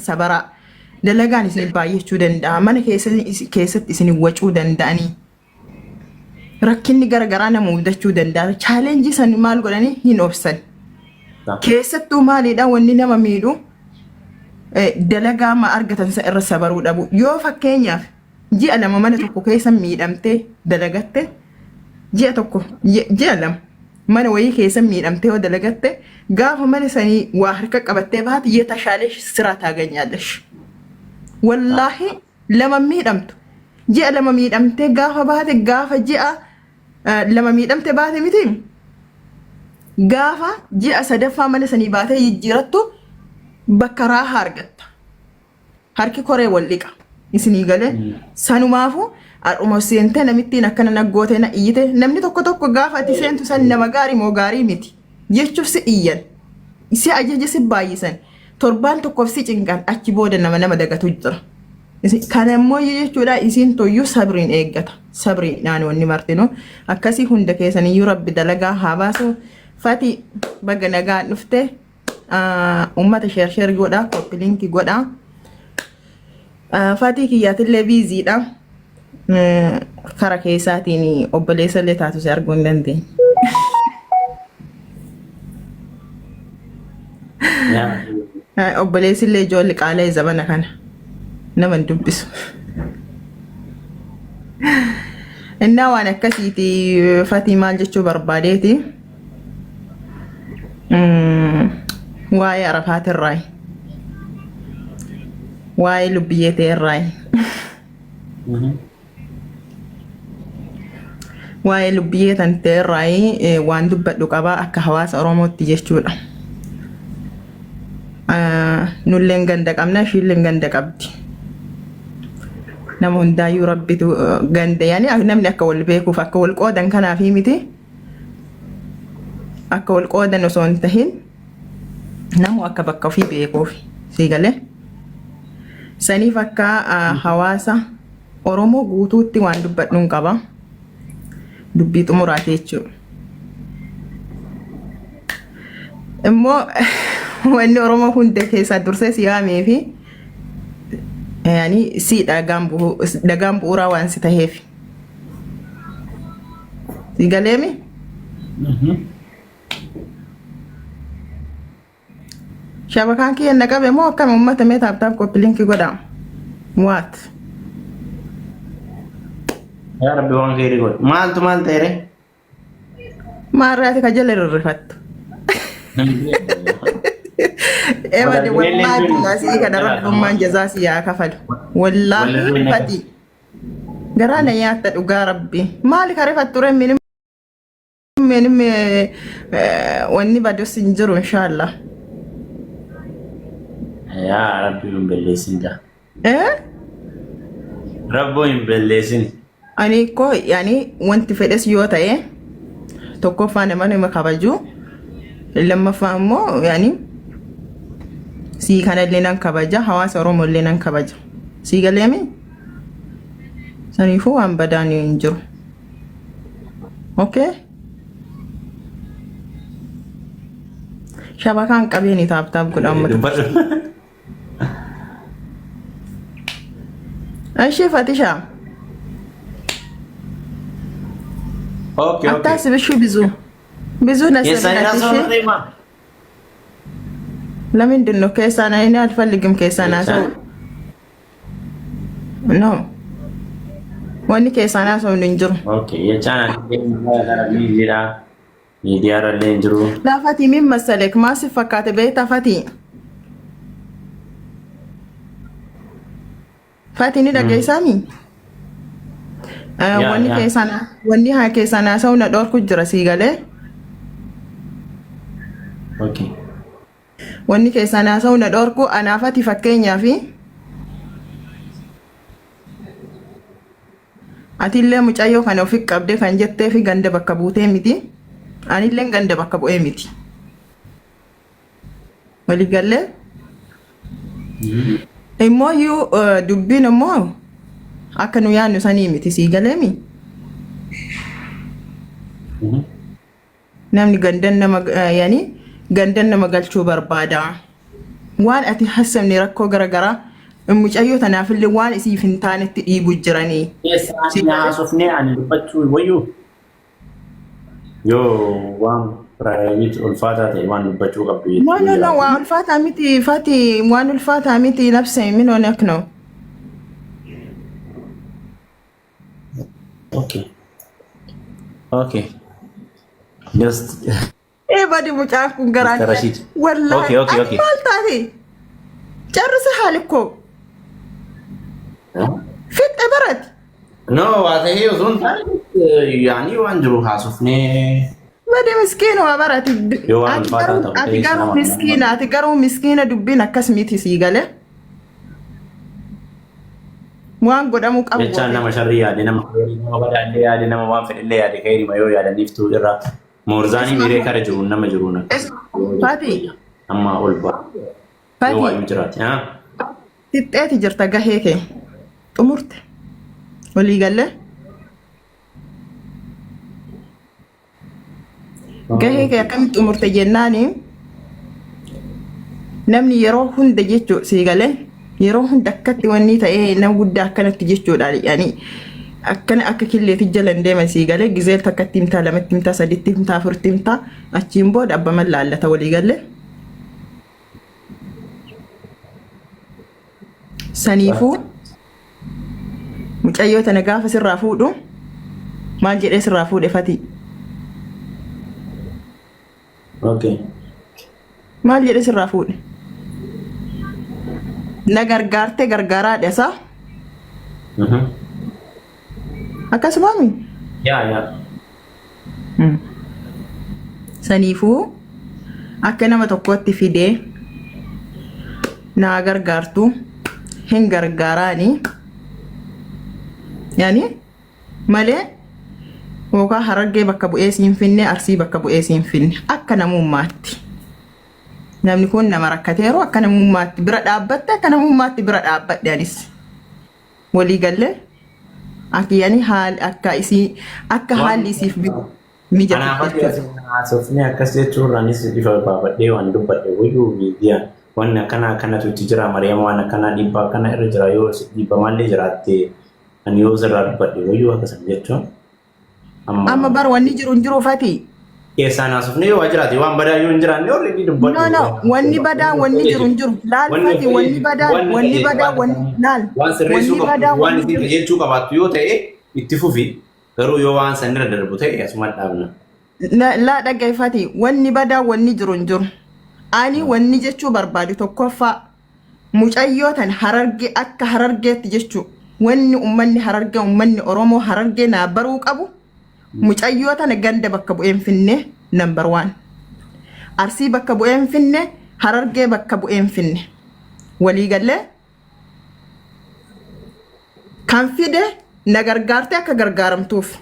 sabaraa. Dalagaan isin baay'achuu danda'a. Mana keessatti isin wacuu danda'anii. Rakkinni gara garaa nama mudachuu danda'a. Challenge san maal godhanii hin obsan. Keessattuu maalidha wanni nama miidhu dalagaa ma argatan san irra sabaruu dhabu. Yoo fakkeenyaaf ji'a 2 mana tokko keessa miidhamtee dalagatte ji'a tokko ji'a 2 mana wayii keessa miidhamtee yoo dalagatte gaafa mana sanii waa harka qabattee baate yetashaalesh siraa taaganyaallesh. Wallaahi lama miidhamtu. Ji'a 2 miidhamtee gaafa baate gaafa ji'a 2 miidhamte baate miti gaafa ji'a sadaffaa mana sanii baatee jijjiirattu bakka raahaa argatta. Harki koree wal dhiqa. Isinii galee sanumaafu har'uma seentee namittiin akkana naggootee na iyyite namni tokko tokko gaafa ati seentu san nama gaarii moo gaarii miti jechuuf si iyyan si ajaja si baay'isan torbaan tokkoof si cinqan achi booda nama nama dagatu jira. Kana immoo jechuudha isiin toyyuu sabriin eeggata. Sabriidhaan wanni martinu akkasii hunda keessaniyyuu rabbi dalagaa haa baasu. Fati baga nagaan dhufte. Uummata share share godhaa copy link godhaa. Fatii kiyyaatillee biiziidha. Kara keessaatiin obboleessa illee taatu si arguu hin dandeenye. Obboleessi illee ijoolli qaala'e zabana kana nama hin dubbisu. Innaa waan akkasiiti fatii maal jechuu barbaadeeti. Waa'ee Arafaatirraayi. Waa'ee lubbiyyee ta'erraayi. Waa'ee lubbiyyee tan ta'erraayi waan dubbadhu qabaa akka hawaasa Oromootti jechuudha. Nulleen ganda qabna ishiilleen ganda qabdi. Nama hundaayyuu rabbitu ganda yaani namni akka wal beekuuf akka wal qoodan kanaafi miti. Akka wal qoodan osoo hin tahin namu akka bakka ofii beekuuf sii galee. Saniif akka hawaasa Oromoo guutuutti waan dubbadhuun qaba. Dubbii xumuraati jechuudha. Immoo wanni Oromoo hunda keessaa dursee si yaamee fi yaani si dhagaan bu'uuraa waan si taheef. Si galeemi? Shabakaan kiyya na qabe moo akkam uummata mee tap tap copy link godhaa. What? Yaa Rabbi waan keerii godhi. Maaltu maal ta'e ree? Maarraati ka jala rirrifattu. Ebade wallaahi billaa sii kana rabbummaan jazaa si yaa kafalu. Wallaahi fati. Garaa na nyaatta dhugaa rabbi. Maali ka rifattu ree minim minim wanni badus hin jiru inshaallah. Yaa Rabbi hin balleessin gaa. Eh? Rabboo hin balleessin. Ani ko yani wanti fedhes yoo ta'e tokkoffaa nama nama kabaju lammaffaa immoo yani sii kanallee nan kabaja hawaasa Oromoo illee nan kabaja. Sii galeemi? Saniifuu waan badaan hin jiru. Okay? Shabakaan qabeeni tap tap godha uummata. Dubbadhu. Ishee Fatisha. Okay, okay. አታስብ። እሺ ብዙ ብዙ Keessaan ነሰብናት። እሺ haasawaa deemaa. ለምንድን ነው keessaan? እኔ አልፈልግም keessaan haasa'u. No. Wanni keessaan haasa'u hin jiru. Okay, jechaan ani gara miidiyaa miidiyaa irra illee hin jiru. Laafatii min masalek maal si fakkaate beektaa Fatii? Fatii ni dhageessaami? Yaa Wanni yaa. keessaan wanni haa keessaan haasa'u na dhorku jira sii galee. Okay. Wanni keessaan haasa'u na dhorku anaaf ati fakkeenyaaf atillee mucayyoo kana ofi qabdee kan jettee fi ganda bakka buutee miti. Anillee ganda bakka bu'ee miti. Waliigallee immoo iyyuu dubbiin immoo akka nu yaadnu sanii miti sii galeemi. Namni gandan nama yani gandan nama galchuu barbaada. Waan ati hassabne rakkoo garagaraa mucayyoo tanaafillee waan isiif hin taanetti dhiibu jiranii. Keessaa Si ani haasofnee ani dubbachuu wayyuu yoo waan private ulfaataa ta'e waan dubbachuu qabdu No, jechuu no, no, jiraate. waan ulfaataa miti, Fati, waan ulfaataa miti, nafse min akno. Okay. Okay. Just Ee badi mucaan kun garaan Mr. Rashid. Wallaahi Okay, okay, ati okay. maal taate? Carrisa haalikoo fixxe barati. No, waa ta'ee osoo hin taane yaani waan jiru haasofnee Badi miskiina waa barati. yoo waan Ati ulfaataa garuu ta'u ati ta'es garuu nama miskiina ati garuu miskiina dubbiin akkas miti sii galee. Waan godhamuu qabu jechaan goote. Nama sharrii yaade, nama khayrii, nama badaallee yaade, nama waan fedhellee yaade, khayrii yoo yaadaniiftuu irraa moorzaanii miiree kara jiruun nama jiruun akkas yoo Fati, amma ol ba'a yoo Fati, waayuu jiraate. Ah. Fixxeeti jirta gahee kee. Xumurte. Walii gallee? Gahee kee akkamitti xumurte jennaani, namni yeroo hunda jechuu sii galee, yeroo hunda akkatti wanni ta'ee nama guddaa akkanatti jechuudha, yani akkana akka killeeti jala hin deeman, sii galee, gizee takkatti himtaa, lamatti himtaa, saditti himtaa, afuritti himtaa, achiin booda abbaman laallata. Walii galee? Saniifuu mucayyoo tana gaafa sirraa fuudhu maal jedhee sirraa fuudhe, Fatii? Okay. Maal jedhee sirraa fuudhe? Na gargaartee gargaaraa dhesa. Akkasumaami? Yaa yaa. Saniifuu akka nama tokkotti fidee naa gargaartu hin gargaaraani. Yani malee yookaan Harargee bakka bu'ee siin finne, Arsii bakka bu'ee siin finne, akka namummaatti. Namni kun nama rakkateeru akka namummaatti bira dhaabbatte, akka namummaatti bira dhaabbadhe anis. Walii gallee? Akka yani haal akka isii akka haalli isiif mijatu Kanaaf jechuudha. ati haasofnee akkas jechuun anis ifa baafadhee waan dubbadhe wayyuu miidiyaan wanni akkana akkanatu itti jira, Mariyaam, waan akkanaa dhiibbaa akkana irra jira, yoo dhiibbamaallee jiraatte ani yoo sirraa dubbadhe wayyuu akkasan jechuun Amma bar wanni jiru hin jiru, Fati. Keessaan haasofnee yoo waa jiraate, waan badaa yoo hin jiraanne warri inni dubbadhu. No, no, wanni badaa wanni jiru hin jiru. Laal Fati, wanni badaa wanni badaa wanni laal waan sirreessuu wanni badaa qabdu waan wanni isin jiru. qajeelchuu qabaattu yoo ta'e itti fufi, garuu yoo waan sanirra darbu ta'e asuma dhaabna. Laa dhaggeeffati, wanni badaa wanni jiru hin jiru. Ani wanni jechuu barbaadu, tokkoffaa, mucayyoo tan Harargee akka Harargeetti jechuu wanni ummanni Harargee, ummanni Oromoo Harargee naa baruu qabu, mucayyoo tana ganda bakka bu'een finne, number one. Arsii bakka bu'een finne, Harargee bakka bu'een finne. Walii gallee? Kan fide na gargaarte akka gargaaramtuuf.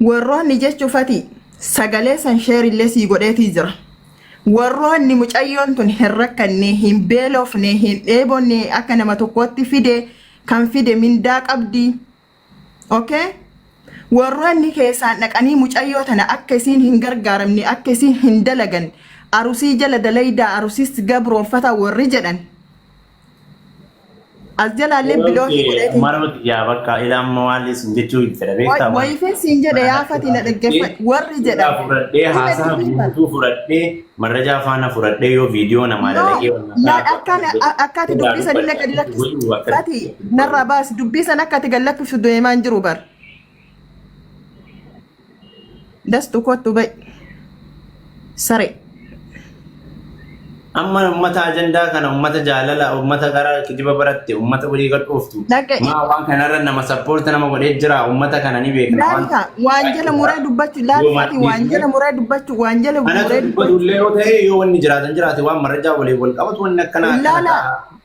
Warroonni jechuufati sagalee san share illee sii godheetii jira. Warroonni mucayyoon tun hin rakkanne, hin beelofne, hin dheebonne, akka nama tokkootti fide, kan fide mindaa qabdi. Okay? Warroonni keessaan dhaqanii mucayyoo tana akka isiin hin gargaaramne, akka isiin hin dalagan, Arusii jala dalaydaa, Arusiis gabroonfataa warri jedhan. As jalaallee block godheetiin Maroo yaa bakka ila amma waan isin jechuu hin fedha beektaa. Wayiifin siin jedhe yaafati na dhaggeeffadhu warri jedhan. Fudhadhee haasaa guutuu fudhadhee marrajaa faana fudhadhee yoo viidiyoo namaa No, dalagee laal akka ati dubbii sanillee gadi lakkistu. Fati, narraa baasi, dubbii san akka ati gad lakkiftu deemaa hin jiru bar. Dastu kottu ba'i. Saree. Amma ummata ajandaa kana, ummata jaalala, ummata gara kijiba baratte, ummata walii gad ooftu. Dhaqe. Maa waan kanarra nama support nama godhee jira, ummata kana ni beekna. Laalta waan jala muree dubbachuu, laal Fati, waan jala muree dubbachuu, waan jala Kanatu muree dubbachuu. dubbatullee yoo ta'e, yoo wanni jiraatan jiraate, waan marrajaa waliin wal qabatu wanni akkanaa Laala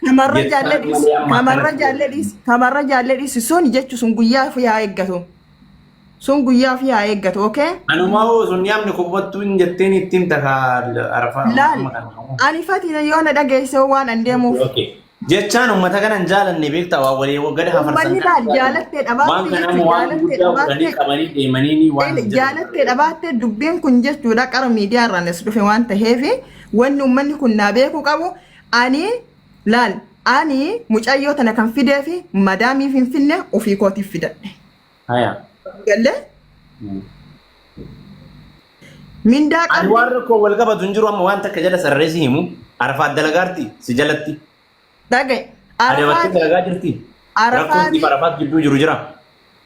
kamarra Jechaan jaallee dhiisi, malee amma kamarra akkanatti. jaallee dhiisi, kamarra jaallee dhiisi, sun jechu sun guyyaa fi haa eeggatu. Sun guyyaa fi haa eeggatu, okay? Anumaa hoo sun yaamni kubbattuu hin jetteen ittiin takaa arfaa. Laal ani Fati yoo na dhageesse waan an deemuuf. Okay. Jechaan uummata kana hin jaalanne beektaa, waa walii gada hafarsan Uummanni kana laal hin jaalanne. jaalattee Waan dhabaatte kana jechuun amma waan jaalattee guddaa godhanii dhabaatte qabanii deemanii ni waan hin jirre. Jaalattee dhabaatte, dubbiin kun jechuudha qara miidiyaa irraan as dhufe waan ta'eef, wanni uummanni kun naa beekuu qabu, ani laal, ani mucayyoo tana kan fidee fi madaamii Finfinnee ofii kootiif fidadhe. Haya. Galee mindaa Ani qabdi. waan rakkoo wal qabatu hin jiru. Amma waan takka jala sararee si himu, Arafaat dalagaarti si jalatti. Dhagaye. Adabattee Arafaati dalagaa jirti. Rakkoon Arafaati siif Arafaat gidduu jiru jira.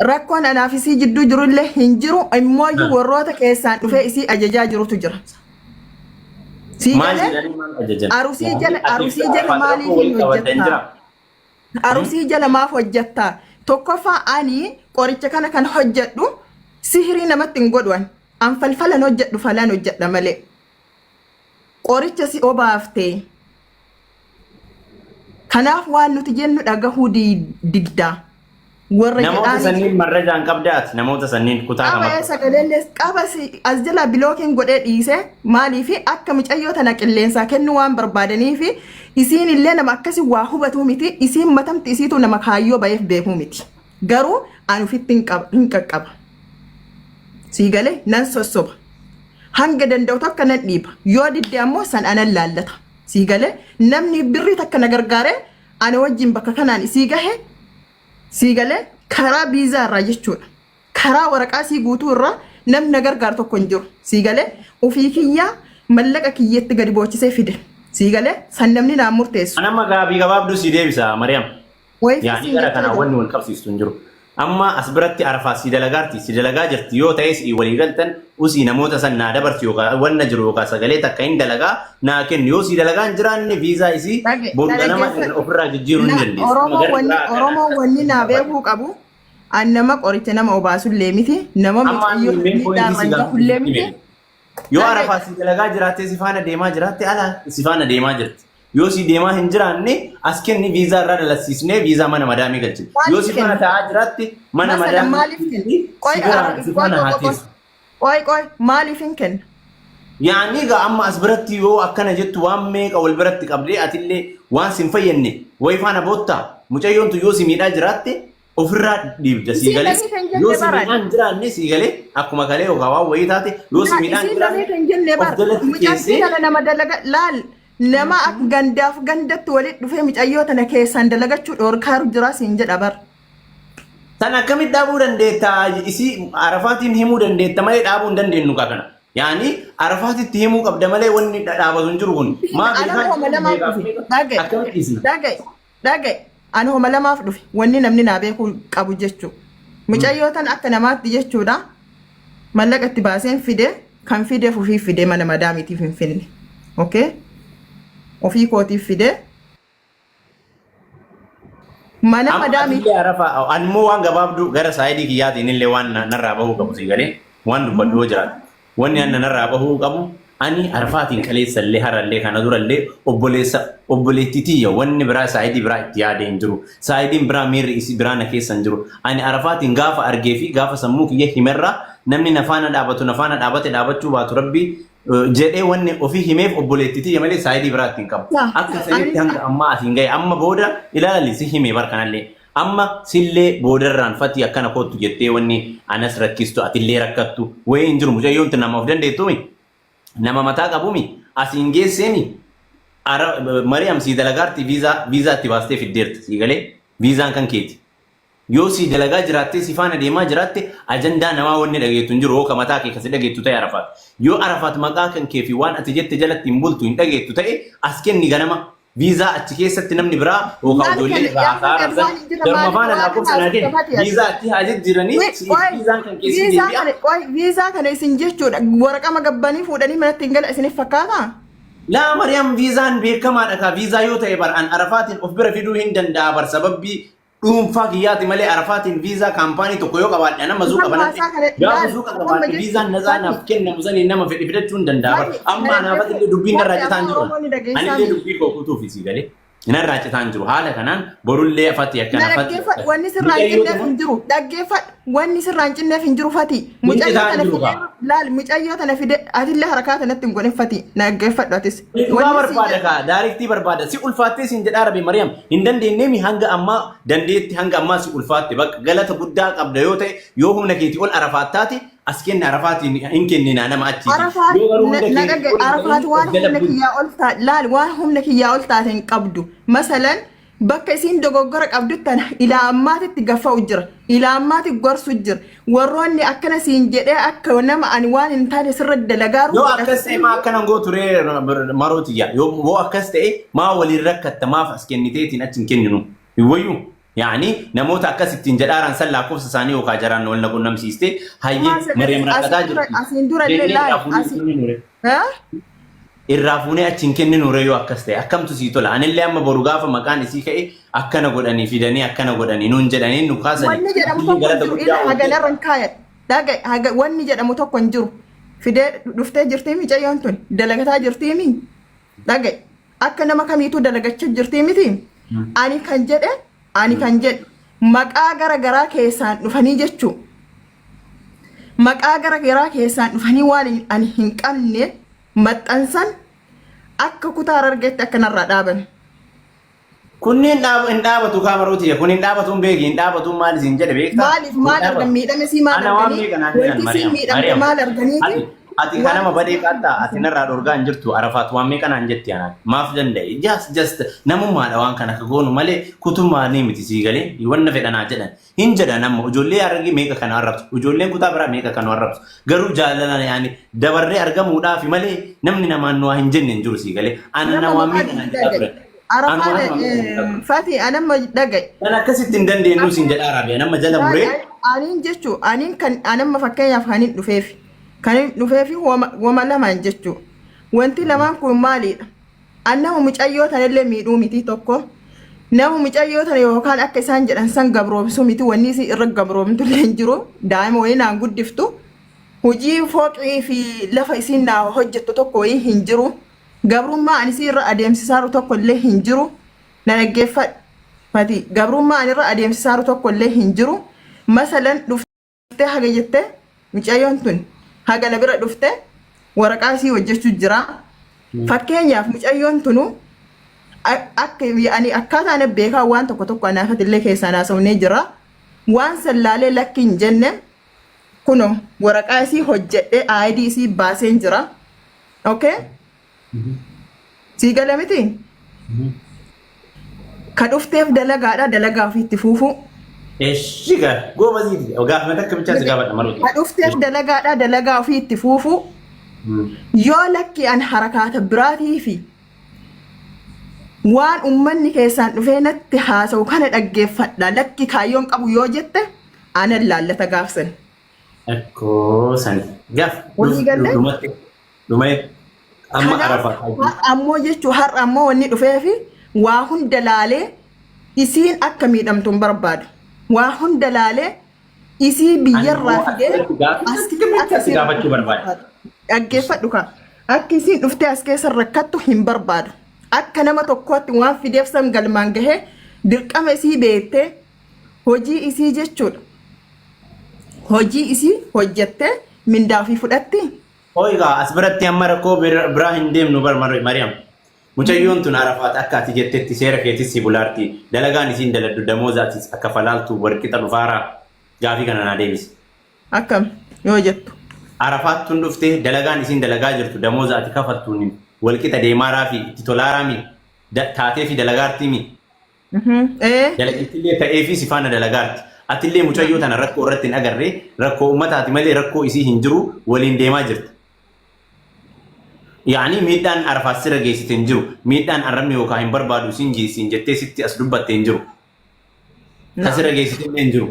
Rakkoon anaaf isii jidduu jirullee hin jiru, immooyyuu warroota keessaan dhufee isii ajajaa jirutu jira. Sii Maal galee jedhanii maal ajajan? Arusii jala Atiif arusii jala Arafaat maaliif rakkoo hin wal qabattan hojjettaa? jira. Arusii jala maaf hojjettaa? Tokkoffaa, ani qoricha kana kan hojjedhu sihirii namatti hin godhu an. An falfalan hojjedhu, falan hojjedha malee. Qoricha si obaaftee. Kanaaf waan nuti jennu dhagahuu diddaa. Warra Namoota jedhaanii sanniin marrajaan qabdaati. Namoota sanniin kutaa qaba kamatti. Sagaleellee qaba. As jala blockiin godhee dhiise. Maaliif akka mucayyoo tana qilleensaa kennuu waan barbaadanii fi isiin illee nama akkasi waa hubatuu miti. Isiin matamti isiitu nama kaayyoo baheef beekuu miti. Garuu ani ofitti hin qaba, hin qaqqaba. Sii galee nan sossoba. Hanga danda'u takka nan dhiiba. Yoo didde ammoo san anan laallata. Sii galee namni birrii takka na gargaaree ana wajjin bakka kanaan isii gahe, sii galee, karaa viizaa irraa jechuudha. Karaa waraqaa sii guutuu irraa namni na gargaaru tokko hin jiru. Sii galee ofii kiyyaa mallaqa kiyyeetti gadi boochisee fide. Sii galee san namni naan murteessu. An amma gaabii gabaabduu si deebisa, Mariyaam. Wayii Yaani siin gara jechaa kanaa jira. wanni wal qabsiistu hin jiru. Amma as biratti Arafaat si dalagaarti, si dalagaa jirti yoo ta'es walii galtan, usii namoota san naa dabarsi yookaan wanna jiru yookaan sagalee takka hin dalagaa naa kennu. Yoo si dalagaa hin jiraanne, viizaa isii Dhage, boru ganama dhaggeeffadhu. ofirraa jijjiiruu hin Na dandeessu. Amma Oromoo garri wanni biraa kana Oromoo wanni naa beekuu qabu, an nama qoricha nama obaasullee miti, nama Amma ani mucayyoo main miidhaa point si irraan gaafachuu gahullee miti. hime. Yoo Dhage, Arafaat si dalagaa jiraattee si faana deemaa jiraatte, ala si faana deemaa jirti. Yoo si deemaa hin jiraanne, as kenni, viizaa irraa dalassiisnee viizaa mana madaamii galchina. Yoo Maaliif si faana kenna? taa'aa jiraatte, mana Masalan madaamii maaliif kenna? si Qoy bira ara si qoy faana qoy haa qoy teessu. qoy qoy, maaliif hin kenna? Yaani egaa amma as biratti yoo akkana jettu, waan meeqa wal biratti qabdee atillee waan sin fayyadne wayi faana boottaa, mucayyoon tun yoo si miidhaa jiraatte ofirraa dhiibda, sii Isiin galee. lamiif hin Yoo jenne si baran. miidhaa hin jiraanne, sii galee, akkuma kalee yookaan waan wayii taate, yoo si Na miidhaa hin isiin jiraanne lamiif hin jenne of bar. jalatti Mucattii keessee tana nama dalaga laal, nama akka gandaaf gandatti walitti dhufee mucayyoo tana keessaan dalagachuu dhoorkaaru jira siin jedha bar. San akkamitti dhaabuu dandeetta? Isii Arafaatiin himuu dandeetta malee dhaabuu hin dandeenyu kaa kana. Yaani Arafaatitti himuu qabda malee wanni dhaabatu hin jiru kun. Maa Ana beekaa homa jiru lamaaf meeqaaf dhufe. meeqa Dhagaye. akkamitti dhiisna? Dhagaye. Dhagaye. Ani homa lamaaf dhufe. Wanni namni naa beekuu qabu jechuu. Mucayyoo tana akka namaatti jechuudha. Mallaqa itti baaseen fide, kan fideef ofii fide, mana madaamiitiif hin finne. Okay? Ofii kootiif fide. Mana Amma madaamii atillee Arafa, ani immoo waan gabaabduu gara saayidii kiyyaatiin illee waan narraa bahuu qabu, sii galee, waan dubbadhu yoo jiraate. Wanni ani narraa bahuu qabu, ani Arafaatiin kaleessa illee, har'allee, kana durallee obboleessa obboleettii tiyya, wanni biraa saayidii biraa itti yaadee hin jiru. Saayidiin biraa miirri isii biraa na keessa hin jiru. Ani Arafaatiin gaafa argee fi gaafa sammuu kiyya himerraa namni na faana dhaabatu na faana dhaabate, dhaabachuu baatu rabbi jedhee wanni ofii himeef obboleettii tiyya malee saayidii biraa ittiin qabu. Akka sanitti hanga ammaa asiin gahe. Amma booda ilaali, si hime bar kanallee. Amma sillee boodarraan fatii akkana kottu jettee wanni anas rakkistu, atillee rakkattu wayii hin jiru. Mucayyoon tun nama of dandeettuumi. Nama mataa qabumi. Asiin geesseemi. Mari'am sii dalagaarti, viizaa itti baastee fiddeerta, sii galee, viizaan kan keeti. Yoo sii dalagaa jiraattee si faana deemaa jiraatte, ajandaa namaa wanni dhageettu hin jiru, yoo ka mataa kee kasi dhageettu ta'e Arafaat. Yoo Arafaat maqaa kan kee fi waan ati jette jalatti hin bultu, hin dhageettu ta'e, as kenni ganama. Viizaa achi keessatti namni biraa yookaan Maal ijoollee kenna? irraa Yaa haasa'aa Rabbi raabsan waan hin jirre jaruma maaliif faana waan lakkoofsa naa kenni. haasofte ati? Viizaa itti haa jijjiiranii siif viizaan kan keessi Viizaa deebi'a. kana qoy, viizaa kana isin jechuudha waraqama gabbanii fuudhanii manatti hin gala isiniif fakkaataa? Laa Mariyaam, viizaan beekamaadha kaa. Viizaa yoo ta'e bar an Arafaatiin of bira fiduu hin danda'a bar, sababbii dhuunfaa kiyyaati malee. Arafaatiin viizaa kaampaanii tokko yoo qabaadhe, nama suuqa Amma banadhe haasaa kana gaafa laal suuqa amma qabaadhe viizaan jechuun nazaa naaf fati kennamu saniin nama fedhe fidachuu hin danda'a bar. Fati Amma anaafatillee dubbiin narraa fati citaan afaan jiru. Oromoo ni dhageessaa Anillee miti. dubbii koo kutuuf isii galee. Narraa citaa hin jiru. Haala kanaan borullee fati Na akkana fati. dhaggeeffadhu, wanni sirraa hin Mucayyoo cinneef tana hin jiru. Dhaggeeffadhu, wanni sirraa hin cinneef hin jiru fati. hin Mucayyoo citaa hin tana jiru fidee kaa. laal, mucayyoo tana fide atillee harkaa tanatti hin godhin fati. Na dhaggeeffadhu atis. Dhugaa Wanni sii barbaada jedhu kaa daariktii barbaada si ulfaattee siin jedhaa rabi Mariyaam hin dandeenyeemi hanga ammaa dandeetti hanga ammaa si ulfaatte bakka galata guddaa qabda yoo ta'e yoo humna keetii ol arafaattaati as kenne arafaatiin hin kenninaa nama achiiti Arafaat yoo garuu na hunda na keetii dhaga'i ol hin Arafaat ta'in waan of jala humna buli. kiyyaa ol taate laal, waan humna kiyyaa ol taate hin qabdu. Masalan bakka isiin dogoggora qabdutti ana ilaa ammaatitti gaffa'u jira. Ilaa ammaatti gorsu jira. Warroonni akkana siin jedhee akka nama ani waan hin taane sirra dalagaaru Yoo akkas ta'e maa akkana gootu ree marootiyya yoo akkas ta'e maa waliin rakkatta maaf as kenniteetiin achi hin kenninu hin wayyuu. Yaani namoota akkas ittiin jedhaaraan san lakkoofsa isaanii yookaan jaraan wal na qunnamsiiste hayyee Mariam rakkataa Asiin dura jirti asiin dura illee jennee laal irraa fuunee asii kenninu ree. haa? Irraa fuunee achi hin kenninu ree yoo akkas ta'e akkamtu sii tola anillee amma boru gaafa maqaan isii ka'e akkana godhanii fidanii akkana godhanii nuun jedhanii nu kaasanii Wanni jedhamu atillee tokko hin galata jiru guddaa ila ooltee haganarra hin kaayadhu. Dhaga haga wanni jedhamu tokko hin jiru. Fidee dhuftee jirtii micayyoon tun dalagataa jirtii mi? Dhaga'i. Akka nama kamiituu dalagachaa jirtii miti. Ani kan jedhe ani kan jedhe maqaa gara garaa keessaan dhufanii jechuu. Maqaa gara garaa keessaan dhufanii waan ani hin qabne maxxansan akka kutaa Harargeetti akka narraa dhaaban. Kunniin dhaab hin dhaabatu kaa marooti kun hin dhaabatu hin beeki hin dhaabatu maal isin jedhe beektaa Maaliif hin maal argan dhaabatu. miidhame sii maal Ana waan arganii beeka naan jedhan wanti siin Mariam miidhamte Mariam maal arganiiti ati ati waan kanama badee qaxxaa ati narraa dhorgaa hin jirtu Arafaat waan meeqa naan jetti anaan maaf danda'e just namummaadha waan kana ka goonu malee kutummaa ni miti sii galee wanna fedhanaa jedhan hin jedhan amma ijoollee Harargee meeqa kana arrabsu ijoolleen kutaa biraa meeqa kana arrabsu garuu jaalalaan yaani dabarree argamuudhaafi malee namni namaan nu waa hin jenne hin jiru sii galee ana nama na waan maqaa meeqa naan guddaa jedhaa dhaga'i. turan. Arafaan Anuma anuma meeqa naan jedhaa turan. Fati anamma dhaga'i. Kan akkasitti hin dandeenyu siin jedhaa Raabiyaa nama jala muree Aniin jechuu aniin kan anamma fakkeenyaaf kan hin dhufeef kan hin dhufeef wama lamaan jechuu wanti lamaan kun maalidha? An nama mucayyoo tanallee miidhuu miti tokko nama mucayyoo tana yookaan akka isaan jedhan san gabroomsuu miti wanni isii irra gabroomtullee hin jiru daa'ima wayii naan guddiftu hojii fooqii fi lafa isiin naa hojjettu tokko wayii hin jiru gabrummaa ani isii irra adeemsisaaru tokko illee hin jiru na dhaggeeffadhu Fati gabrummaa ani irra adeemsisaaru tokko illee hin jiru masalan dhuftee haga jettee mucayyoon tun haga na bira dhuftee waraqaa isii hojjechuu jira. Fakkeenyaaf mucayyoon tunu akka ani akkaataa ana beekaa waan tokko tokko anaafatillee keessaan haasofnee jira. Waan sallaalee lakki hin jenne kuno waraqaa isii hojjedhee ID isii baaseen jira. Okay? Sii gala miti? Ka dhufteef dalagaadha dalagaa ofiitti fuufuu. Eshi gaa goobaziiti gaafuma takka bichaa si gaafadha maluuti. Ka dhufteef dalagaadha dalagaa ofiitti fuufuu. Yoo lakki an harakaata biraatii fi waan ummanni keessaan dhufee natti haasa'u kana dhaggeeffadha lakki kaayyoon qabu yoo jette anan laallata gaafsan. Akkoo sani gaaf Walii gallee? dhumatti dhumee amma Kanaaf arafaa har'a ammoo jechuun har'a ammoo wanni dhufeefi waa hunda laalee isiin akka miidhamtu hin barbaadu. Waa hunda laalee isii biyyarraa fidee as akka si isiin gaafachuu barbaada. Dhaggeeffadhu kaa. Akka isiin dhuftee as keessa rakkattu hin barbaadu. Akka nama tokkootti waan fideef san galmaan gahee dirqama isii beektee hojii isii jechuudha. Hojii isii hojjettee mindaa ofii fudhatti. Hooyi gaa as biratti amma rakkoo biraa hin deemnu bar Mariam. Mucayyoon tun Arafaat akka ati jettetti seera keetis si bulaarti. Dalagaan isiin daladdu damooza atis akka falaaltu warqixa dhufaaraa gaafii kana naa deebisi. Akkam yoo jettu. Arafaat tun dhuftee dalagaan isiin dalagaa jirtu damooza ati kafaltuun walqixa deemaaraa fi itti tolaaraa mi taatee fi dalagaartii mi Dalageettillee ta'ee fi si faana dalagaarti. Atillee mucayyoo tana rakkoo irratti hin agarree rakkoo uummataati malee rakkoo isii hin jiru waliin deemaa jirti. Yaani miidhaan Arafaat sirra geessite hin jiru. Miidhaan arrabni yookaan hin barbaadu isiin geessiin jettee sitti as dubbatte hin jiru. Ka sirra geessite illee hin jiru.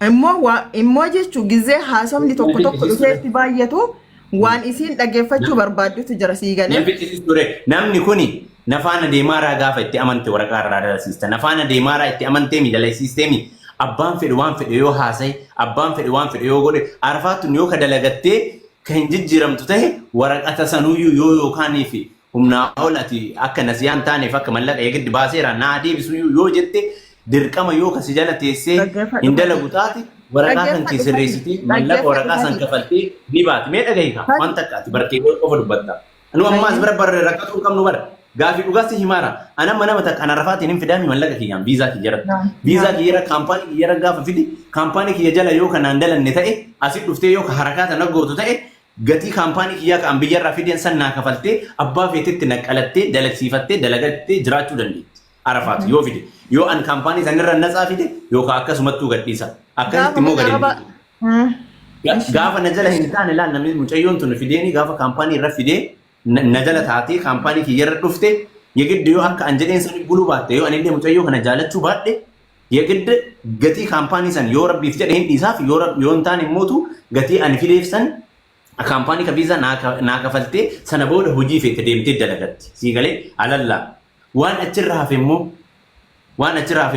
Immoo waa immoo jechuun gizee haasofni tokko tokko dhufeetti baay'atu waan isiin dhaggeeffachuu barbaaddutu jira sii galee. Namni ture namni kuni nafaana deemaaraa gaafa itti amante waraqaa irraa dalasiista. Nafaana deemaaraa itti amanteemi dalasiisteemi abbaan fedhe waan fedhe yoo haasaye abbaan fedhe waan fedhe yoo godhe Arafaatun yoo ka dalagattee ka hin jijjiiramtu tahe waraqata sanuyyuu yoo yookaanii fi Humnaa ol ati akka nasiyaan taaneef akka mallaqa eegiddi baaseera naa deebisu yoo jette, dirqama yoo kasi jala teessee Dhaggeeffadhu hin Fati. dalagu taate, waraqaa kan kee Dhaggeeffadhu Fati. sirreessitee mallaqa Dhaggeeffadhu waraqaa san Fati. kafaltee ni baati. Mee dhagahi kaa Fati. waan takka ati barkee qofa dubbatta. Nu ammaas bira barre rakkatuu hin qabnu bara. Gaafii dhugaa si himaara. Ana amma nama takka ana rafaatiin hin fidaami mallaqa kiyyaan viizaa kiyyarratti. Viizaa kiyyarra kaampaanii kiyyarra gaafa fidi, kaampaanii kiyya jala yoo kanaan dalanne ta'e, asi dhuftee yoo ka harakaa tana gootu ta'e, gatii kaampaanii kiyyaa ka an biyyarraa fideen san naa kafaltee abbaa feetetti naqqalattee dalagsiifattee dalagattee jiraachuu dandeetti. Arafaat yoo fide. Yoo an kaampaanii sanirra natsaa fide yookaan akkasumattuu gadhiisa. Akkasitti Gaafa immoo mana gadi hin arabaa. dhiisu. Gaafa na jala hin taane, laal, namni mucayyoon tun fideeni gaafa kaampaanii irra fidee na jala taatee kaampaanii kiyya irra dhufte, yegiddi yoo akka an jedheen sani buluu baatte, yoo anillee mucayyoo kana jaalachuu baadhe, yegiddi gatii kaampaanii san yoo rabbiif jedhe hin dhiisaaf, yoo hin taane immootu gatii ani fideef san kaampaanii ka viizaa naa kafaltee sana booda hojii feete deemtee dalagatti. Sii galee alallaa waan achirraa hafe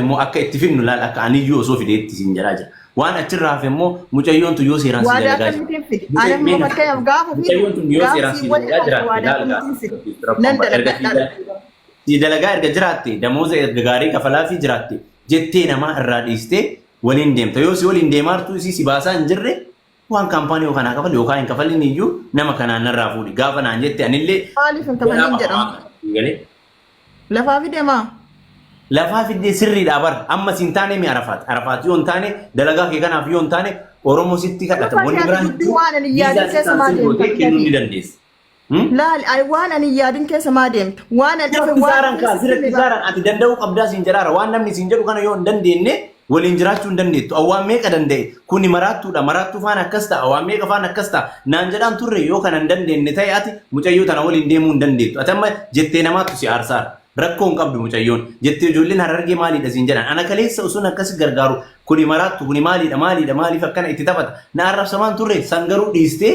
immoo akka itti fidnu laal, akka aniyyuu osoo fideetti siin jedhaa jira. Waan achirraa hafe immoo mucayyoon tun yoo seeraan si Waadaa dalagaa akkamittiin fide? jirti. Ani amma fakkeenyaaf gaafa fidu Mucayyoon tun yoo gaafa seeraan si si waliin dalagaa hafe jiraatte waadaa laal akkamittiin fide? Nan erga si dalagadha. si dalagaa erga jiraatte, damooza erga gaarii kafalaafii jiraatte, jettee namaa irraa dhiistee waliin deemta. Yoo si waliin deemaartuu isii si baasaa hin jirre, waan kaampaanii yookaan haa kafalu yookaan hin kafalin iyyuu, nama kanaan narraa fuudhi gaafa naan jette anillee Maaliif hin kafalin jedhama? Galee. Lafaa fidemaa? Lafaa fiddee sirriidha bar. Amma siin taane mi Arafaat? Arafaat yoo hin taane, dalagaa kee kanaaf yoo hin taane, Oromoo sitti kadhata. Lafaa Wanni fi biraan dubbii waan ani yaadin viizaa keessa maa si gootee deemta? kennuu ni dandeessa. Laal, ani waan ani yaadin keessa maa deemta? Waan ani dhufe waan Kisaaraan kaa sirra kisaaraan ati danda'uu qabdaa siin jedhaara. Waan namni siin jedhu kana yoo hin dandeenye, waliin jiraachuu hin dandeettu. Waan meeqa danda'e kuni maraattuudha. Maraattuu faana akkas ta'a. Waan meeqa faana akkas ta'a. Naan jedhaan turre, yoo kana hin dandeenye ta'e ati mucayyoo tana waliin deemuu hin dandeettu. Ati amma jettee namaattu si aarsaara. Rakkoo hin qabdu mucayyoon. Jettee ijoolleen Harargee maaliidha siin jedhan. Ana kaleessa osoo akkas gargaaru, kuni maraattu, kuni maaliidha, maaliidha, maaliif akkana itti taphata. Na arrabsamaan turre san garuu dhiistee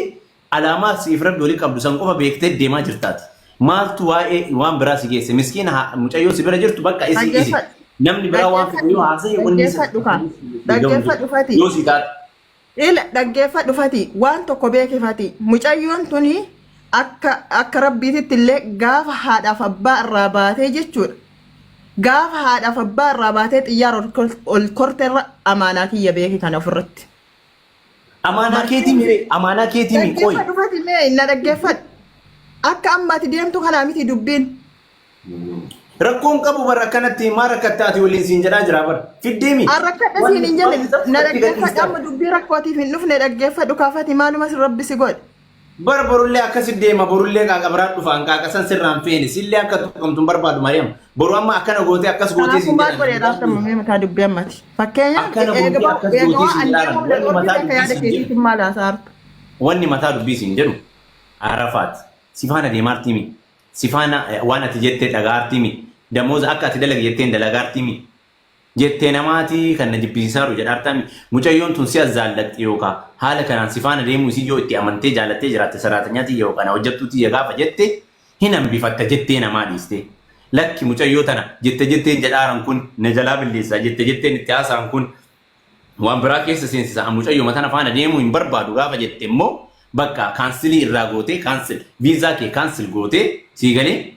alaamaa siif rabbi walii qabdu san qofa beektee deemaa jirtaati. Maaltu waa'ee waan biraa si geesse? Miskiina mucayyoo si bira jirtu bakka isi isi. Dhaggeeffadhu. Namni biraa waan fedhe yoo haasa'e wanni isa Dhaggeeffadhu kaa. Dhaggeeffadhu Fati. Yoo si taate. Ila dhaggeeffadhu Fati, waan tokko beeki Fati, mucayyoon tuni akka rabbiititti illee gaafa haadhaaf abbaa irraa baatee jechuudha. Gaafa haadhaaf abbaa irraa baatee xiyyaara ol korteerra amaanaa kiyya beeki kana ofirratti. Amaanaa keetii mi? Amaanaa keetii mi? Qoy. Dhaggeeffadhu Fati, mee na dhaggeeffadhu. Akka amma ati deemtu kanaa miti dubbiin. Rakkoon qabu bara akkanatti maa rakkatta ati waliin siin jedhaa jira bara. Fiddeemi. Rakkadha siin hin jenne, na dhaggeeffadhu, amma dubbii rakkootiif hin dhufne, dhaggeeffadhu kaafati, maaluma rabbi si godhe. Bara borullee akkasi deema, borullee qaaqa biraa dhufaan qaaqa san sirraan feene sillee akka tuqamtu hin barbaadu Mariam. Boru amma akkana gootee akkas gootee Kanaafuu siin maal godhee jedhan. raaftamu mee mataa dubbii ammati. Fakkeenyaaf Akkana gootee eega akkas eega gootee waan siin ani jedhaan. deemu Wanni mataa akka dubbii yaada siin jedhu. keetiitiin maal haasaarta? Wanni mataa dubbii siin jedhu Arafaat. Si faana deemaartii mi? Si faana waan ati jettee dhagaartii mi? Damooza akka ati dalagi jetteen dalagaartii mi? Jettee namaati kan na jibbisiisaaru jedhaartaa mi? Mucayyoon tun si azzaallatti yookaan haala kanaan si faana deemuu isii yoo itti amantee jaalattee jiraatte, saraatanyaa tiyya yookaan hojjettuu tiyya gaafa jette hin hambifatta jettee namaa dhiiste. Lakki, mucayyoo tana jette jetteen jedhaaran kun na jalaa billeessaa, jette jetteen itti haasa'an kun waan biraa keessa seensisa, mucayyoo tana faana deemuu hin barbaadu gaafa jette immoo, bakka cancel irraa gootee, cancel viizaa kee cancel gootee, sii galee,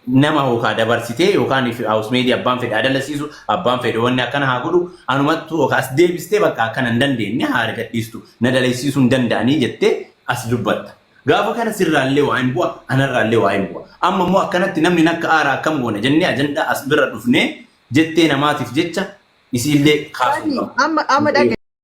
nama yookaan dabarsitee yookaan housemaid abbaan fedhe adalasiisu, abbaan fedhe wanni akkana haa godhu, anumattu yookaan as deebistee bakka akkana hin dandeenye haa argadhiistu, na dalaysiisuu hin danda'anii jettee as dubbatta. Gaafa kana sirraallee waa hin bu'a, anarraallee waa hin bu'a. Amma immoo akkanatti namni nakka aaraa akkam goona jennee ajandaa as bira dhufnee jettee namaatiif jecha isiillee kaasuu Fati qabu. amma dhagaye.